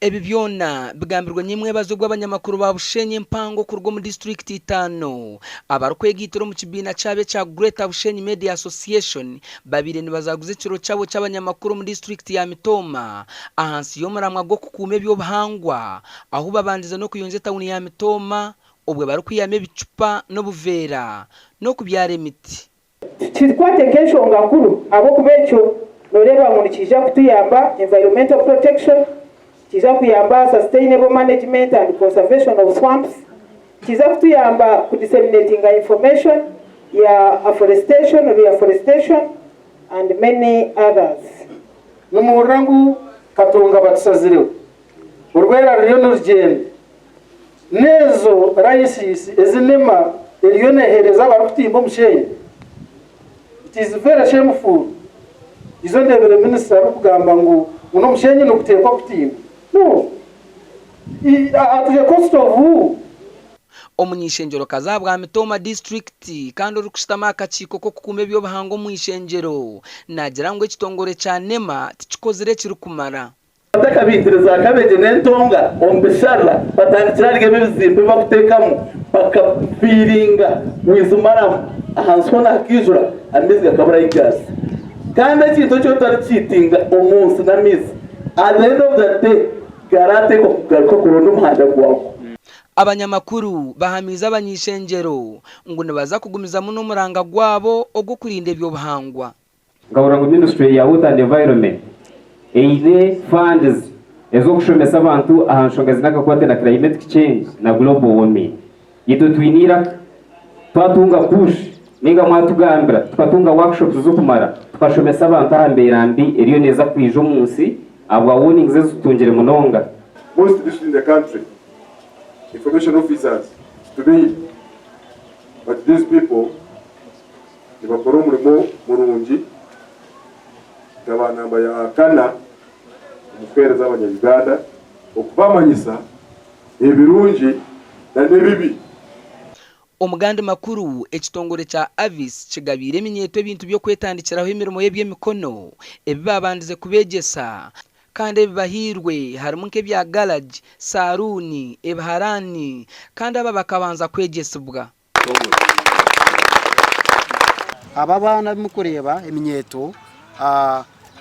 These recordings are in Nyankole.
Ebi byona bigambirwe nyimwebazo gw'abanyamakuru ba Bushenyi empango kuruga omu disiturikiti itaano abarikwegaitira omu kibiina kyabo ekya Greater Bushenyi Media Association babaire nibazaguza ekiro kyabo ky'abanyamakuru omu disiturikiti ya Mitooma ahansi y'omuramwa gw'okukuuma eby'obuhangwa ahu babandize n'okuyonja etawuni ya Mitooma obwe barikwihamu ebicupa n'obuveera n'okubyara emiti. Tukikwate nk'enshonga nkuru ahabw'okuba ekyo nooreeba ngu nikiija kutuyamba environmental protection, nikiija kuyamba sustainable management and conservation of swamps, nikiija kutuyamba ku disseminatinga information ya afforestation, reafforestation and many others. Nimuhurira ngu Katonga batusazireho, orwera ruriyo nirugyenda. N'ezo rayisiisi ezi nema eriyo neeheereza abarikutimba omusheenyi. It is very shameful. Izo ndeebire minisita arikugamba ngu ngu n'omusheenyi niguteekwa kutimbwa. No. At the cost of who? Omuny'ishengyero-kazi ahabwa Mitooma disiturikiti kandi orikushutama aha kakiiko k'okukuuma eby'obuhangwa omu ishengyero naagira ngu ekitongore kya NEMA tikikozire ekirikumara. Batakabingire za kabegye n'entonga omu bisharara, batandikire ahari ebi ebizimbe ebi bakuteekamu bakafiiringa with maramu ahansi hoona hakaijura amaizi gakabura ahi gaaza. Kandi ekintu eki otarikiitinga omu nsi n'amaizi, at the end of the day garaateekwa kugaruka kuronda omuhanda gwago. Abanyamakuru bahamiize abany'eishengyero ngu nibaza kugumizamu n'omuranga gwabo ogw'okurinda eby'obuhangwa. Nkahurira ngu ministry ya Water and Environment eine funds ez'okushomesa abantu aha nshonga eziine akakwate na climatic change na global warming. Itwe twine eiraka, twatunga push ninga mwatugambira tukatunga workshops z'okumara tukashomesa abantu aha mbeera mbi eriyo neeza kwija omu nsi ahabwa warnings ezi tutungire munonga. Most districts in the country, information officers titubaine but these people Nibakora omurimo murungi nka ba namba ya kana omu kuheereza abanya Uganda okubamanyisa ebirungi na n'ebibi. Omu gandi makuru, ekitongore kya Avis kigabiire eminyeeto ebintu by'okwetandikiraho emirimo y'eby'emikono ebi baabandize kubeegyesa kandi ebibahairwe harimu nk'ebya garagi, saruuni, ebiharaani kandi aba bakabanza kwegyesibwa. Aba abaana abu murikureeba eminyeeto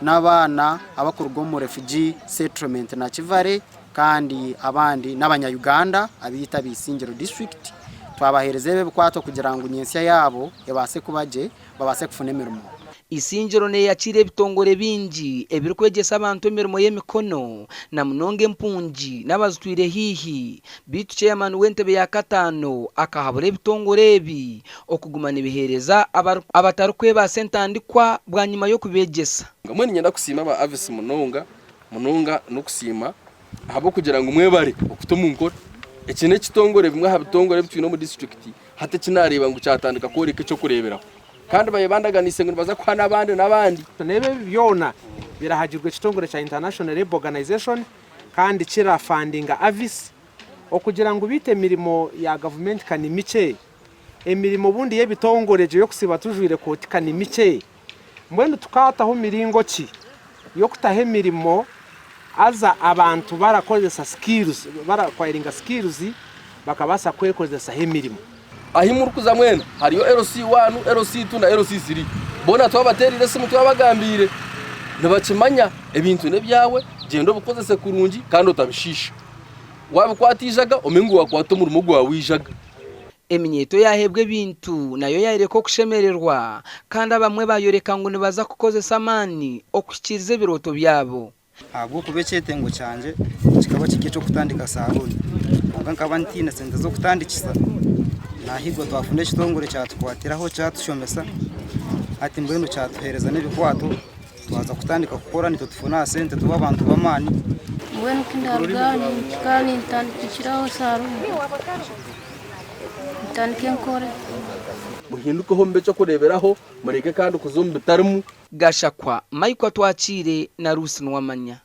n'abaana abarikuruga omu refugee settlement Nakivale kandi abandi n'abanya Uganda abaitu aba Isingiro district. Twabaheereza ebi ebikwato kugira ngu nyentsya yaabo ebaase kuba gye babaase kufuna emirimo. Isingiro neeyakiira ebitongore bingi ebirikwegyesa abantu emirimo y'emikono na munonga empungi n'abazitwire haihi. Beitu Chairman w'entebe ya kataano akahabura ebitongore ebi okuguma nibiheereza abatarikwebaasa entandikwa bwanyima y'okubeegyesa. Mbwenu niinyenda kusiima aba Avis munonga munonga n'okusiima ahabw'okugira ngu mwebare okuta omu nkora. Eki n'ekitongore bimwe aha bitongore ebi twine omu disiturikiti hati eki naareeba ngu kyatandika kworeka eky'okureeberaho. Kandi babaire bandaganiise ngu nibaza kuha n'abandi n'abandi. N'ebi ebi byona birahagirwa ekitongore kya International Labour Organization kandi kirafandinga Avis okugira ngu beitu emirimo ya gavumenti ka ni mikye, emirimo obundi y'ebitongore egyo y'okusiiba tujwaire kooti ka ni mikye, mbwenu tukaataho miringo ki y'okutaho emirimo haza abantu barakozesa skills, bara acquiringa skills bakabaasa kwekozesaho emirimo. Ahi murikuza mwena hariyo LC1, LC2 na LC3. Boona twabateereire esimu twabagambiire. Nibakimanya ebintu n'ebyawe, gyenda obikozese kurungi kandi otabishiisha. Waabikwata eijaga omanye ngu waakwata omurimo gwawe eijaga. Eminyeeto eyaaheebwa ebintu nayo yaayoreka okushemererwa kandi abamwe baayoreka ngu nibaza kukozesa amaani okuhikiiriza ebirooto byabo. Ahabw'okuba ekyetengo kyangye kikaba kiri eky'okutandika saruuni kwonka nkaba ntaine sente z'okutandikisa, nahigwa twafuna ekitongore kyatukwatiraho kyatushomesa hati mbwenu kyatuheereza n'ebikwato twaza kutandika kukora nitwe tufuna aha sente tuba abantu b'amaani. Mbwenu ku ndaruga aha nimpika nintandikiraho saruuni ntandike nkore. Muhindukeho mube eky'okureeberaho, mureke kandi kuza omu bitarimu. Gashakwa, Michael Atwakiire na Ruth Nuwamanya.